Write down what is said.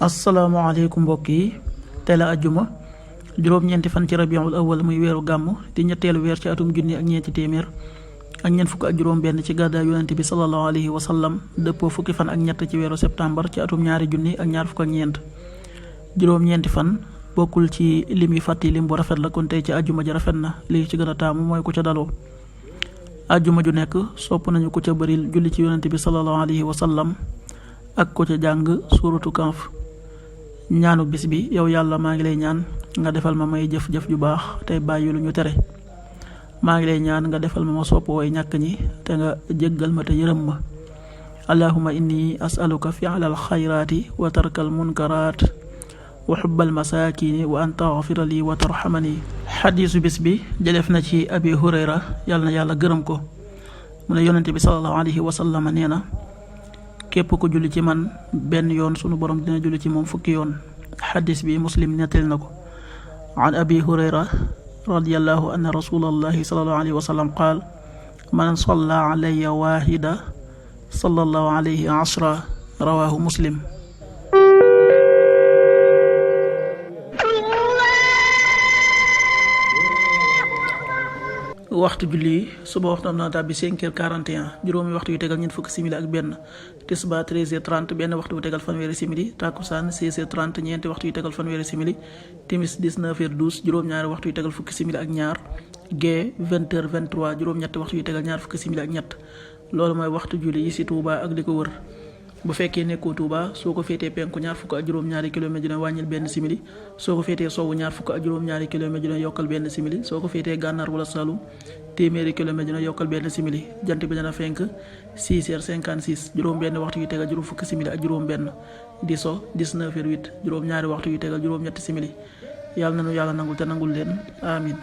asalaamaaleykum mbokk yi tey la ajjuma juróom-ñeenti fan ci rabiul awal muy weeru gàmm di ñetteelu weer ci atum junni ak ñeenti téeméer ak ñeent fukk ak juróom benn ci gàddaay yonente bi sallallahu alayhi wa sallam dëppoo fukki fan ak ñett ci weeru septembre ci atum ñaari junni ak ñaar fukk ak ñeent juróom-ñeenti fan bokkul ci lim yi fàtti lim bu rafet la kon tey ci ajjuma ji rafet na li ci gën a taamu mooy ku ca daloo ajjuma ju nekk sopp nañu ku ca bëril julli ci yonente bi sallallahu alayhi wa sallam ak ku ca jàng suuratu Kahf ñaanu bis bi yow yàlla maa ngi lay ñaan nga defal ma may jëf-jëf ju baax tey bàyyi lu ñu tere maa ngi lay ñaan nga defal ma sopp way ñàkk ñi te nga jéggal ma te yërëm ma allahumma inni as'aluka fi'lal xayraati wa tarkal munkaraat wa xubbal masaakini wa an taxfira li wa tarxamani xadiisu bis bi jëlef na ci abi hurayra yàlla na yàlla gërëm ko mu ne yonente bi sallallahu alayhi wa sallam nee na képp ku julli ci man benn yoon sunu borom dina julli ci moom fukki yoon xadis bi muslim nettali na ko an abi hurayra radiyallahu anna rasulallahi sallallahu alayhi wa sallam qaal man salla alayya waahida sallallahu alayhi ashra rawahu muslim waxtu julli suba waxtu am na tàbbi 5h41 juróomi waxtu yu tegal ñeent fukki simili ak benn tisbaar 13h30 benn waxtu bu tegal fanweeri simili takkusaan 16h30 ñeenti waxtu yu tegal fanweeri simili timis 19h12 juróom-ñaari waxtu yu tegal fukki simili ak ñaar gee 20h23 juróom-ñetti waxtu yu tegal ñaar fukki simili ak ñett loolu mooy waxtu julli yi ci Touba ak li ko wër bu fekkee nekkoo Touba soo ko féetee penku ñaar fukk ak juróom-ñaari kilomètre dina wàññil benn simili soo ko féetee sowwu ñaar fukk ak juróom-ñaari kilomètre dina yokkal benn simili soo ko féetee gànnaar wala Saloum téeméeri kilomètre dina yokkal benn simili jant bi dina fenk 6h56 juróom benn waxtu yu tegal juróom fukki simili ak juróom benn di so 19h08 juróom ñaari waxtu yu tegal juróom ñetti simili yàlla nanu yàlla nangul te nangul leen amin